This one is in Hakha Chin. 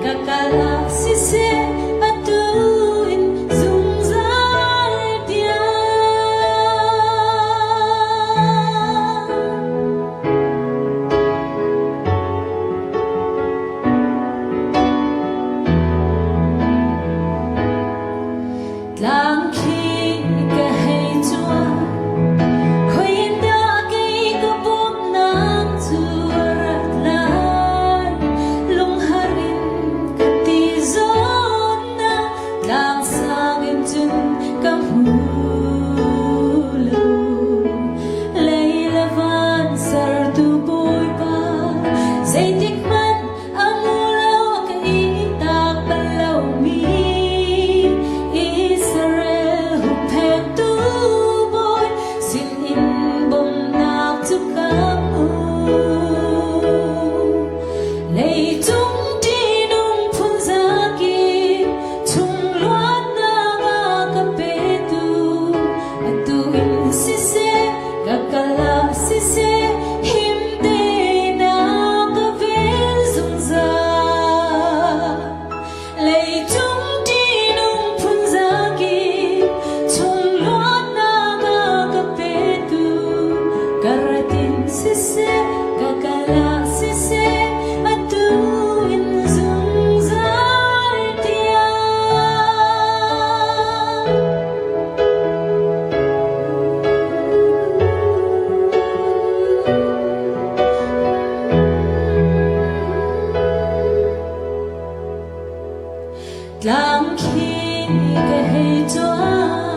Ka kal ah siseh atu in zungzal tiang. Tlang khi ka hei cuan, khoi in dah kei ka bawmhnak cu a rat lai? Lunghar in ka ti zawn na tlang sang in cun ka hmu lo. Lei le van sertu Bawipa, zeitik hmanh A ngu lo ka ihtak bal lomi Israel hupphengtu bawi sinin bawmhnak cu ka hmu. Leicung ṭihnung phunzakip chung luatnak a ka petu atu in siseh ka kal ah siseh him tein a ka vel zungzal. Leicung ṭihnung phunzakip chung luatnak a ka petu ka rat in siseh ka kal ah siseh atu in zungzal tiang. Tlang khi ka hei cuan.